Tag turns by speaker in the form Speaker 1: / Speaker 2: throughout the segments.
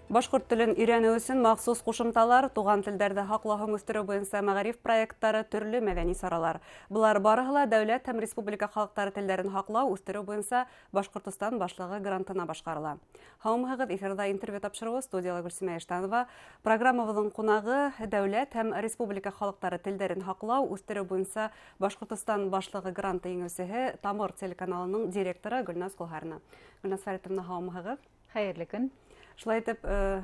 Speaker 1: Башҡорт телен өйрәнеү өсөн махсус ҡушымталар, туған телдәрҙе һаҡлау һәм үҫтереү буйынса мәғариф проекттары, төрлө мәҙәни саралар. Былар барыһы ла дәүләт һәм республика халыҡтары телдәрен һаҡлау, үҫтереү буйынса Башҡортостан Башлығы грантына башҡарыла. Һаумыһығыҙ, эфирҙа интервью тапшырыуы, студияла Гөлсимә Иштанова. Программабыҙҙың ҡунағы дәүләт һәм республика халыҡтары телдәрен һаҡлау, үҫтереү буйынса Башҡортостан Башлығы гранты еңеүсеһе, Тамыр телеканалының директоры Гөлназ Ҡолһарина. Гөлназ Фәритовна, һаумыһығыҙ.
Speaker 2: Хәйерле көн.
Speaker 1: Шулай итеп,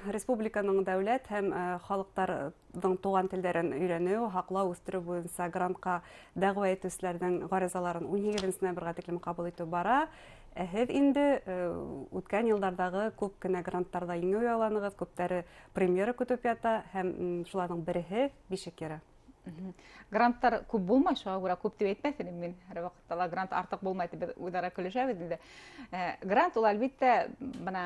Speaker 1: республиканың дәүләт һәм халыҡтарҙың туған телдәрен өйрәнеү, һаҡлау, үҫтереү буйынса грантҡа дәғүә итеүселәрҙең ғаризаларын 18 ноябргә тиклем ҡабул итеү бара. Ә һеҙ инде үткән йылдарҙағы күп кенә гранттарҙа еңеү яуланығыҙ, күптәре премьера көтөп ята һәм шуларҙың береһе Бишек йыры.
Speaker 2: Гранттар күп булмай, шуға күрә күп тип әйтмәҫ инем мин. Һәр ваҡытта ла грант артыҡ булмай тип беҙ үҙ-ара көлөшәбеҙ инде. Грант ул, әлбиттә, бына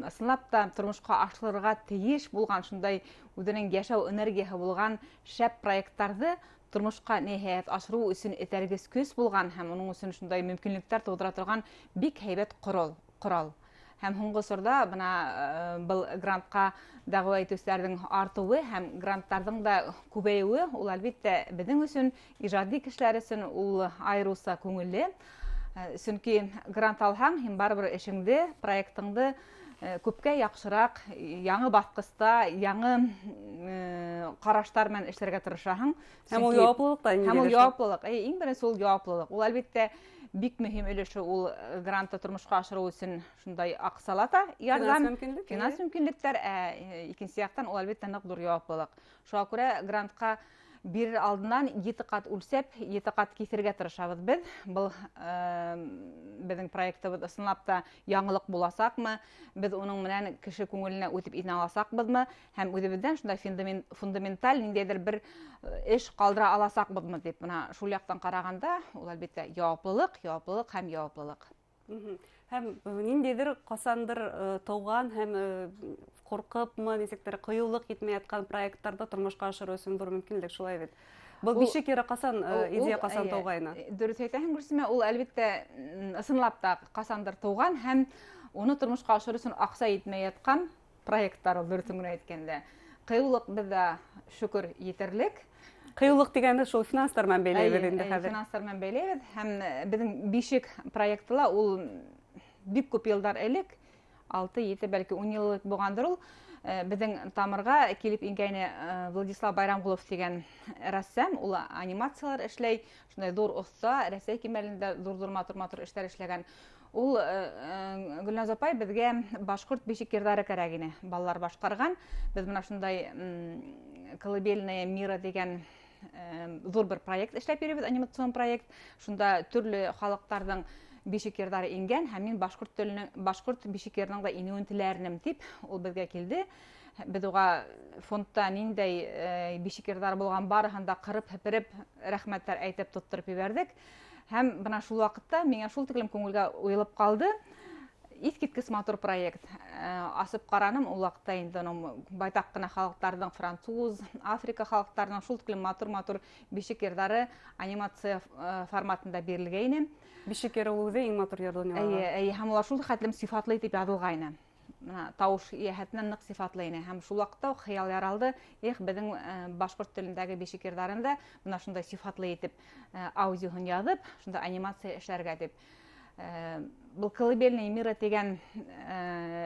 Speaker 2: ысынлап та тормошҡа ашырырға тейеш булған, шундай үҙенең йәшәү энергияһы булған шәп проекттарҙы тормошҡа ниһайәт ашырыу өсөн этәргес көс булған һәм уның өсөн шундай мөмкинлектәр тыуҙыра торған бик һәйбәт ҡорал. Һәм һуңғы осорҙа бына был грантҡа дәғүә итеүселәрҙең артыуы һәм гранттарҙың да күбәйеүе, ул, әлбиттә, беҙҙең өсөн, ижади кешеләр өсөн ул айырыуса күңелле. Сөнки грант алһаң, һин барыбер эшеңде, проектыңды күпкә яҡшыраҡ, яңы баҫҡыста, яңы ҡараштар менән эшләргә тырышаһың.
Speaker 1: Һәм ул яуаплылыҡ та.
Speaker 2: Һәм ул яуаплылыҡ. Иң беренсе ул яуаплылыҡ. Ул, әлбиттә, бик мөһим өлөшө ул грантты тормошҡа ашырыу өсөн шундай аҡсалата ярҙам, финанс мөмкинлектәр, ә икенсе яҡтан ул, әлбиттә, ныҡ ҙур яуаплылыҡ. Шуға күрә грантҡа бирер алдынан 7 ҡат үлсәп, 7 ҡат киҫергә тырышабыҙ беҙ. Был беҙҙең проектыбыҙ ысынлап та яңылыҡ буласаҡмы? Беҙ уның менән кеше күңеленә үтеп инә аласаҡбыҙмы? Һәм үҙебеҙҙән шундай фундаменталь ниндәйҙер бер эш ҡалдыра аласаҡбыҙмы тип. Бына шул яҡтан ҡарағанда, ул, әлбиттә, яуаплылыҡ, яуаплылыҡ һәм яуаплылыҡ.
Speaker 1: Һәм ниндәйҙер ҡасандыр тыуған һәм ҡурҡыпмы, нисектер ҡыйыулыҡ етмәй ятҡан проекттарҙы тормошҡа ашырыу өсөн ҙур мөмкинлек, шулай бит? Был Бишек йыры ҡасан, идея ҡасан тыуғайны?
Speaker 2: Дөрөҫ әйтәһең, Гөлсимә, ул, әлбиттә, ысынлап та ҡасандыр тыуған һәм уны тормошҡа ашырыу өсөн аҡса етмәй ятҡан проекттар ул, дөрөҫөн генә әйткәндә. Ҡыйыулыҡ беҙҙә, шөкөр, етерлек.
Speaker 1: Ҡыйыулыҡ тигәнде шул финанстар менән бәйләйбеҙ инде хәҙер.
Speaker 2: Финанстар менән бәйләйбеҙ һәм беҙҙең Бишек проекты ла ул бик күп йылдар элек, 6-7, бәлки 10 йыл элек булғандыр ул, беҙҙең Тамырға килеп ингәйне Владислав Байрамғолов тигән рәссам, ул анимациялар эшләй, шундай ҙур оҫта, Рәсәй кимәлендә ҙур-ҙур матур-матур эштәр эшләгән. Ул, Гөлназ апай, беҙгә башҡорт бишек йырҙары кәрәк ине, балалар башҡарған. Беҙ бына шундай Колыбельная мира тигән ҙур бер проект эшләп йөрөйбөҙ, анимацион проект. Шунда төрлө халыҡтарҙың бишек йырҙары ингән һәм мин башҡорт теленең, башҡорт бишек йырының да инеүен теләр инем тип, ул беҙгә килде. Беҙ уға фондта ниндәй бишек йырҙары булған барыһын да ҡырып һепереп, рәхмәттәр әйтеп тоттороп ебәрҙек. Һәм бына шул ваҡытта миңә шул тиклем күңелгә уйылып ҡалды. Иҫ киткес матур проект. Асып ҡараным, ул ваҡытта инде уның байтаҡ ҡына халыҡтарҙың, француз, Африка халыҡтарының шул тиклем матур-матур бишек йырҙары анимация форматында бирелгәйне.
Speaker 1: Бишек йыры ул үҙе иң матур йыр донъяла.
Speaker 2: Эйе, эйе, һәм улар шул хәтлем сифатлы итеп яҙылғайны. Бына тауыш йәһәтенән ныҡ сифатлы ине. Һәм шул ваҡытта уҡ хыял яралды. Эх, беҙҙең башҡорт телендәге бишек йырҙарын да бына шундай сифатлы итеп аудиоһын яҙып, шунда анимация эшләргә тип. Был Колыбельная мира тигән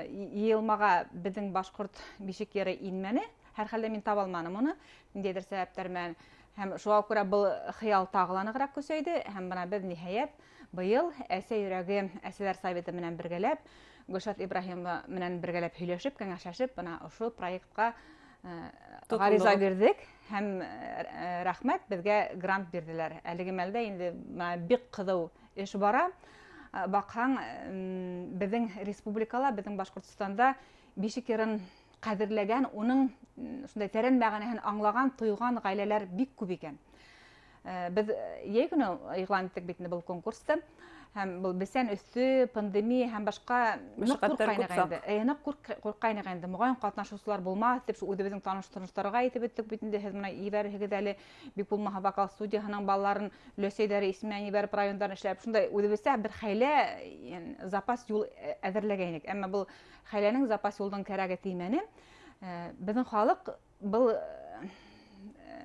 Speaker 2: йыйылмаға беҙҙең башҡорт бишек йыры инмәне. Һәр хәлдә мин таба алманым уны, ниндәйҙер сәбәптәр менән. Һәм шуға күрә был хыял тағы ла нығыраҡ көсәйҙе. Һәм бына беҙ ниһайәт быйыл Әсә йөрәге әсәләр советы менән бергәләп, Гөлшат Ибраһимова менән бергәләп һөйләшеп, кәңәшләшеп, бына ошо проектҡа ғариза бирҙек һәм рәхмәт, беҙгә грант бирҙеләр. Әлеге мәлдә инде бына бик ҡыҙыу эш бара. Баҡһаң, беҙҙең республикала, беҙҙең Башҡортостанда бишек йырын ҡәҙерләгән, уның шундай тәрән мәғәнәһен аңлаған, тойған ғаиләләр бик күп икән. Беҙ йәй көнө иғлан иттек бит инде был конкурсты. Һәм был бесән өҫтө, пандемия һәм башҡа ныҡ
Speaker 1: Мәшәҡәттәр күп
Speaker 2: ҡурҡҡайныҡ
Speaker 1: саҡ.
Speaker 2: инде. Ныҡ ҡурҡҡайныҡ инде. Моғайын ҡатнашыусылар булмаҫ тип, шул үҙебеҙҙең таныш-таныштарға әйтеп бөттөк бит инде, һеҙ бына ебәрерһегеҙ әле, бик булмаһа вокал студияһының балаларын өләсәйҙәре исеменән ебәреп райондан эшләп, шундай үҙебеҙсә бер хәйлә, запас юл әҙерләгәйнек. Әммә был хәйләнең запас юлдың кәрәге теймәне. Беҙҙең халыҡ был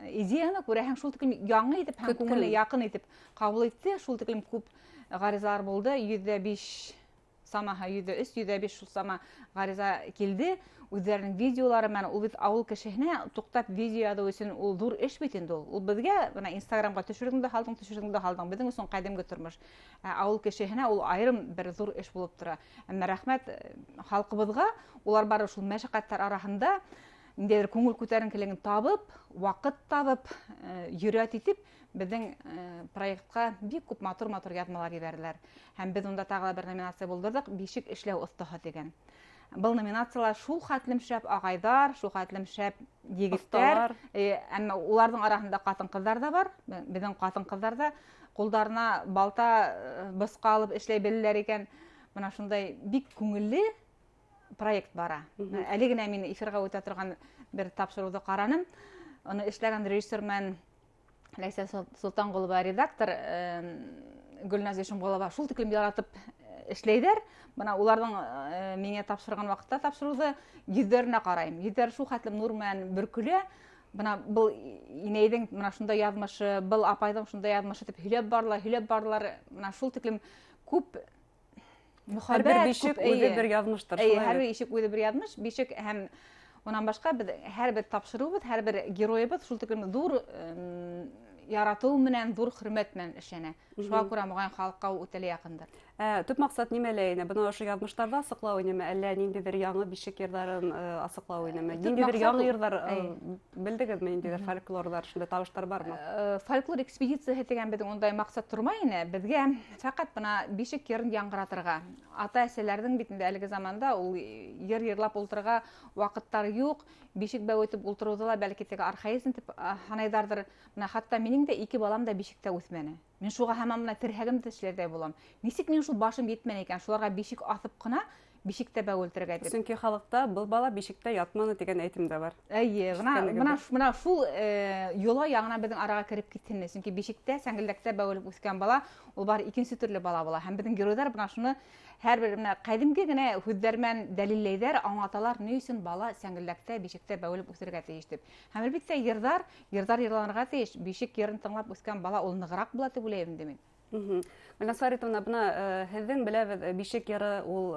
Speaker 2: идеяны күрәһең шул тиклем яңы итеп һәм
Speaker 1: Көткән.
Speaker 2: күңелгә яҡын итеп ҡабул итте, шул тиклем күп ғаризалар булды, йөҙҙә биш самаһы, йөҙҙә өс, йөҙҙә биш шул сама ғариза килде. Үҙҙәренең видеолары менән, ул бит ауыл кешеһенә туҡтап видео яҙыу өсөн ул ҙур эш бит инде ул. Ул беҙгә бына Инстаграмға төшөрҙөң дә һалдың, төшөрҙөң дә һалдың. Беҙҙең өсөн ҡәҙимге тормош. Ә ауыл кешеһенә ул айырым бер ҙур эш булып тора. Әммә рәхмәт халҡыбыҙға, улар бары шул мәшәҡәттәр араһында ниндәйҙер күңел күтәренкелеген табып, ваҡыт табып, йөрәт итеп, беҙҙең проектҡа бик күп матур-матур яҙмалар ебәрҙеләр. Һәм беҙ унда тағы ла бер номинация булдырҙыҡ, Бишек эшләү оҫтаһы тигән. Был номинацияла шул хәтлем шәп ағайҙар, шул хәтлем шәп егеттәр,
Speaker 1: Оҫталар.
Speaker 2: Әммә уларҙың араһында ҡатын-ҡыҙҙар ҙа бар. Беҙҙең ҡатын-ҡыҙҙар ҙа ҡулдарына балта, бысҡа алып эшләй беләләр икән. Бына шундай бик күңелле проект бара. Әле генә мин эфирға үтә торған бер тапшырыуҙы ҡараным. Уны эшләгән режиссер менән Ләйсән Солтанғолова редактор, Гөлназ Ишемғолова шул тиклем яратып эшләйҙәр. Бына уларҙың миңә тапшырған ваҡытта тапшырыуҙы йөҙҙәренә ҡарайым. Йөҙҙәре шул хәтлем нур менән бөркөлә. Бына был инәйҙең бына шундай яҙмышы, был апайҙың шундай яҙмышы тип һөйләп баралар, һөйләп баралар. Бына шул тиклем күп
Speaker 1: Һәр бер
Speaker 2: мөхәббәт,
Speaker 1: бишек
Speaker 2: күп,
Speaker 1: үҙе
Speaker 2: эйе.
Speaker 1: бер яҙмыштыр,
Speaker 2: Эйе,
Speaker 1: шулай
Speaker 2: һәр
Speaker 1: бит?
Speaker 2: бер ишек үҙе бер яҙмыш, бишек һәм унан башҡа беҙ һәр бер тапшырыуыбыҙ, һәр бер геройыбыҙ шул тиклем ҙур яратыу менән, ҙур хөрмәт менән эшләнә. Шуға күрә моғайын халыҡҡа ул үтә лә яҡындыр.
Speaker 1: Төп маҡсат нимәлә ине? Бына ошо яҙмыштарҙы асыҡлау инеме, әллә ниндәйҙер яңы бишек йырҙарын асыҡлау инеме?
Speaker 2: Төп
Speaker 1: Ниндәйҙер
Speaker 2: маҡсат
Speaker 1: яңы
Speaker 2: ул-
Speaker 1: йырҙар
Speaker 2: Эйе.
Speaker 1: белдегеҙме, ниндәйҙер фольклорҙар, шундай табыштар бармы?
Speaker 2: Фольклор экспедицияһы тигән беҙҙең ундай маҡсат тормай ине. Беҙгә фәҡәт бына бишек йырын яңғыратырға. Ата-әсәләрҙең бит инде әлеге заманда ул йыр йырлап ултырырға ваҡыттары юҡ. Бишек бәүетеп ултырыуҙы ла бәлки теге архаизм тип һанайҙарҙыр. Бына хатта минең дә ике балам да бишектә үҫмәне. Мин шуға һаман бына терһәгемде тешләрҙәй булам. Нисек мин шул башым етмәне икән, шуларға бишек аҫып ҡына бишектә бәүелтерергә тип.
Speaker 1: Сөнки халыҡта был бала бишектә ятманы тигән әйтем дә бар.
Speaker 2: Эйе,
Speaker 1: Ишеткәнегеҙ бар.
Speaker 2: бына шул йола яңынан беҙҙең араға кереп китһен. Сөнки бишектә, сәңгелдәктә бәүелеп үҫкән бала, ул бары икенсе төрлө бала була. Һәм беҙҙең геройҙар бына шуны һәр бер бына ҡәҙимге генә һүҙҙәр менән дәлилләйҙәр, аңлаталар, ни өсөн бала сәңгелдәктә, бишектә бәүелеп үҫергә тейеш тип. Һәм әлбиттә йырҙар йырланырға тейеш. Бишек йырын тыңлап үҫкән бала ул нығыраҡ була тип уйлайым инде мин.
Speaker 1: Гөлназ Фәритовна, бына һеҙҙең беләбеҙ, бишек йыры ул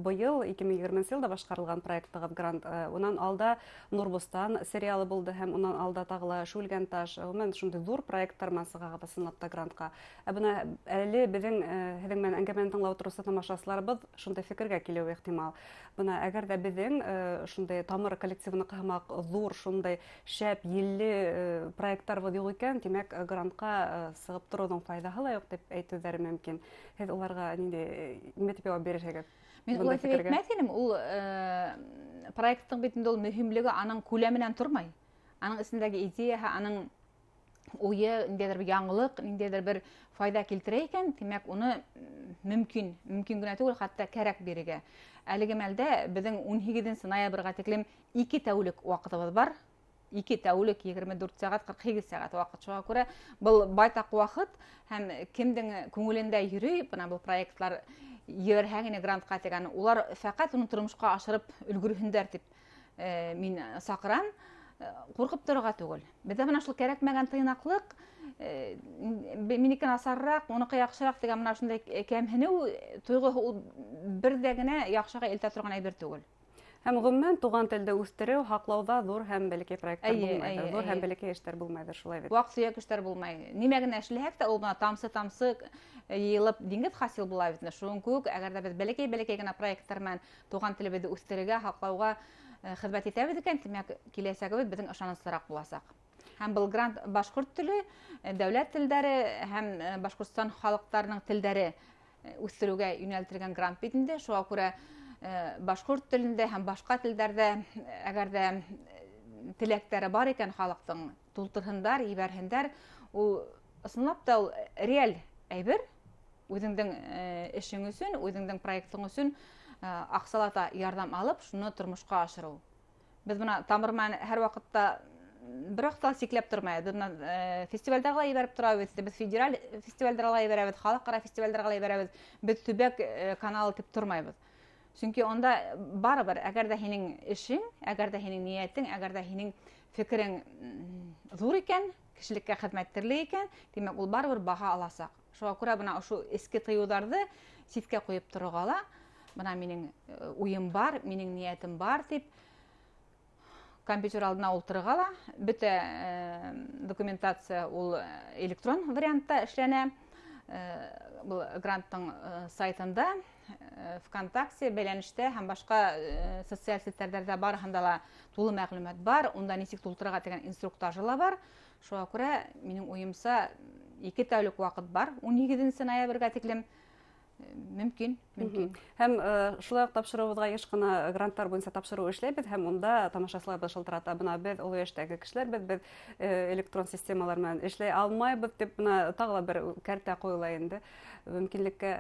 Speaker 1: быйыл ике мең егерменсе йылда башҡарылған проектығыҙ грант, унан алда Нурбостан сериалы булды һәм унан алда тағы ла Шүлгән таш, ғөмүмән шундай ҙур проекттар менән сығағыҙ ысынлап та грантҡа. Ә бына әле һеҙҙең менән әңгәмәне тыңлап ултырыусы тамашасыларыбыҙ шундай фекергә килеүе ихтимал. Бына әгәр ҙә беҙҙең шундай тамыр коллективыныҡы һымаҡ ҙур, шундай шәп, елле проекттарыбыҙ юҡ икән, тимәк, грантҡа сығып тороуҙың файҙаһы ла юҡ тип әйтеүҙәре мөмкин. Һеҙ уларға нимә тип яуап бирерһегеҙ?
Speaker 2: Мин
Speaker 1: Бындай
Speaker 2: улай тип
Speaker 1: фекергә?
Speaker 2: әйтмәҫ инем. Ул проекттың бит инде ул мөһимлеге аның күләменән тормай. Аның эсендәге идеяһы, аның уйы, ниндәйҙер бер яңылыҡ, ниндәйҙер бер файҙа килтерә икән, тимәк, уны мөмкин генә түгел, хатта кәрәк бирергә. Әлеге мәлдә беҙҙең ун һигеҙенсе ноябргә тиклем ике тәүлек ваҡытыбыҙ бар. Ике тәүлек, егерме дүрт сәғәт, ҡырҡ һигеҙ сәғәт ваҡыт. Шуға күрә был байтаҡ ваҡыт һәм кемдең күңелендә йөрөй, бына был проектлар ебәрһәң ине грантҡа тигән, улар фәҡәт уны тормошҡа ашырып өлгөрһөндәр тип мин саҡырам. Ҡурҡып торорға түгел. Беҙҙә бына шул кәрәкмәгән тыйнаҡлыҡ, минеке насарыраҡ, уныҡы яҡшыраҡ тигән бына шундай кәмһенеү тойғоһо ул бер ҙә генә яҡшыға илтә торған әйбер түгел.
Speaker 1: Һәм ғөмүмән туған телде үҫтереү, һаҡлауҙа ҙур һәм бәләкәй проекттар булмайҙыр, ҙур һәм бәләкәй эштәр булмайҙыр, шулай бит.
Speaker 2: Ваҡ-төйәк эштәр булмай. Нимә генә эшләһәк тә, ул бына тамсы-тамсы йыйылып диңгеҙ хасил була бит. Шуның кеүек, әгәр ҙә беҙ бәләкәй-бәләкәй генә проекттар менән туған телебеҙҙе үҫтерергә, һаҡлауға хеҙмәт итәбеҙ икән, тимәк, киләсәгебеҙ беҙҙең ышаныслыраҡ буласаҡ. Һәм был грант башҡорт теле, дәүләт телдәре һәм Башҡортостан халыҡтарының телдәре үҫтереүгә йүнәлтелгән грант бит инде. Шуға күрә башҡорт телендә һәм башҡа телдәрҙә әгәр ҙә теләктәре бар икән халыҡтың, тултырһындар, ебәрһендәр. Ул ысынлап та ул реаль әйбер. Үҙеңдең эшең өсөн, үҙеңдең проектың өсөн аҡсалата ярҙам алып, шуны тормошҡа ашырыу. Беҙ бына Тамыр менән һәр ваҡытта бер ваҡытта ла сикләп тормайбыҙ. Беҙ бына фестивалдәргә ла ебәреп торабыҙ, беҙ федераль фестивалдәргә ла ебәрәбеҙ, халыҡ-ара фестивалдәргә ла ебәрәбеҙ. Беҙ төбәк каналы тип тормайбыҙ. Сөнки унда барыбер, әгәр ҙә һинең эшең, әгәр ҙә һинең ниәтең, әгәр ҙә һинең фекерең ҙур икән, кешелеккә хеҙмәттерле икән, тимәк, ул барыбер баһа аласаҡ. Шуға күрә бына ошо эске тыйыуҙарҙы ситкә ҡуйып торорға ла, бына минең уйым бар, минең ниәтем бар тип компьютер алдына ултырырға ла, бөтә документация ул электрон вариантта эшләнә. Был гранттың сайтында, ВКонтакте бәйләнештә һәм башҡа социаль селтәрҙәрҙә барыһында ла тулы мәғлүмәт бар, унда нисек тултырырға тигән инструктажы ла бар. Шуға күрә минең уйымса 2 тәүлек ваҡыт бар, 18 ноябргә тиклем. Мөмкин, мөмкин.
Speaker 1: Һәм шулай уҡ тапшырыуыбыҙға йыш ҡына гранттар буйынса тапшырыу эшләйбеҙ, һәм унда тамашасыларыбыҙ шылтырата. Бына беҙ оло йәштәге кешеләрбеҙ, беҙ электрон системалар менән эшләй алмайбыҙ тип бына тағы ла бер кәртә ҡуйыла инде. Мөмкинлеккә,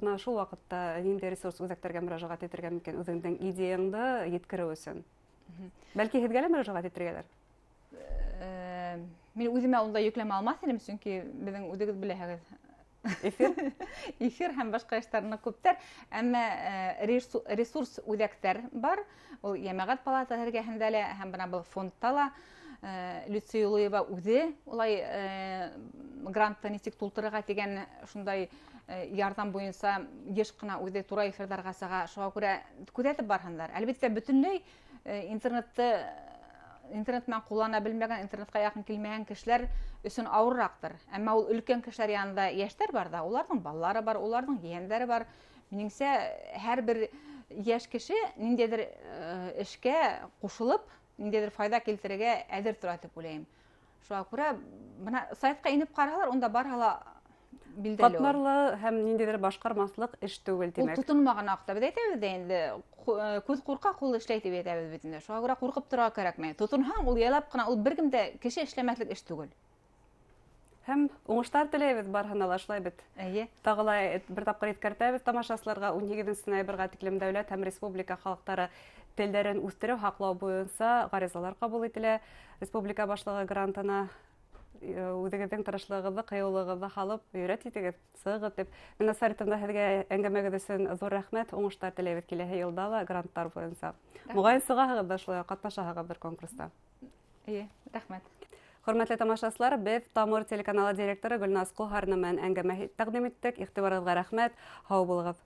Speaker 1: бына шул ваҡытта ниндәй ресурс үҙәктәргә мөрәжәғәт итергә мөмкин үҙеңдең идеяңды еткереү өсөн? Бәлки һеҙгә лә мөрәжәғәт итергәлер?
Speaker 2: Мин үҙемә унда йөкләмә алмаҫ инем, сөнки беҙҙең үҙегеҙ беләһегеҙ.
Speaker 1: Эфир?
Speaker 2: Эфир һәм башҡа эштәр ныҡ күптәр, әммә ресурс үҙәктәр бар. Ул Йәмәғәт палатаһы эргәһендә лә, һәм бына был фондта ла, Люция Юлыева үҙе улай грантты нисек тултырырға тигән шундай ярҙам буйынса йыш ҡына үҙе тура эфирҙарға сыға. Шуға күрә күҙәтеп барһындар. Әлбиттә, бөтөнләй интернет менән ҡуллана белмәгән, интернетҡа яҡын килмәгән кешеләр өсөн ауырыраҡтыр. Әммә ул өлкән кешеләр янында йәштәр бар ҙа, уларҙың балалары бар, уларҙың ейәндәре бар. Минеңсә, һәр бер йәш кеше ниндәйҙер эшкә ҡушылып, ниндәйҙер файҙа килтерергә әҙер тора тип уйлайым. Шуға күрә бына сайтҡа инеп ҡараһалар, унда барыһы ла билдәле ул.
Speaker 1: Ҡатмарлы һәм ниндәйҙер башҡармаҫлыҡ эш түгел,
Speaker 2: Ул
Speaker 1: тимәк.
Speaker 2: тотонмаған ваҡытта беҙ әйтәбеҙ ҙә инде, күҙ ҡурҡа, ҡул эшләй тип әйтәбеҙ бит инде. Шуға күрә ҡурҡып торорға кәрәкмәй. Тотонһаң, ул яйлап ҡына, ул бер кем дә кеше эшләмәҫлек эш түгел.
Speaker 1: Һәм уңыштар теләйбеҙ барыһына ла, шулай бит.
Speaker 2: Эйе.
Speaker 1: Тағы ла бер тапҡыр иҫкәртәбеҙ тамашасыларға, 18 ноябргә тиклем дәүләт һәм республика халыҡтары телдәрен үҫтереү, һаҡлау буйынса ғаризалар ҡабул ителә. Республика башлығы грантына үҙегеҙҙең тырышлығығыҙҙы, ҡыйыулығығыҙҙы һалып өйрәт итегеҙ, сығығыҙ тип. Мин Саритовна, һеҙгә әңгәмәгеҙ өсөн ҙур рәхмәт, уңыштар теләйбеҙ киләһе йылда ла гранттар буйынса.
Speaker 2: Рәхмәт.
Speaker 1: Моғайын сығаһығыҙ ҙа шулай ҡатнашаһығыҙ бер конкурста.
Speaker 2: Эйе, рәхмәт.
Speaker 1: Хөрмәтле тамашасылар, беҙ Тамыр телеканалы директоры Гөлназ Ҡолһарина менән әңгәмә тәҡдим иттек. Иғтибарығыҙға рәхмәт. Һау булығыҙ.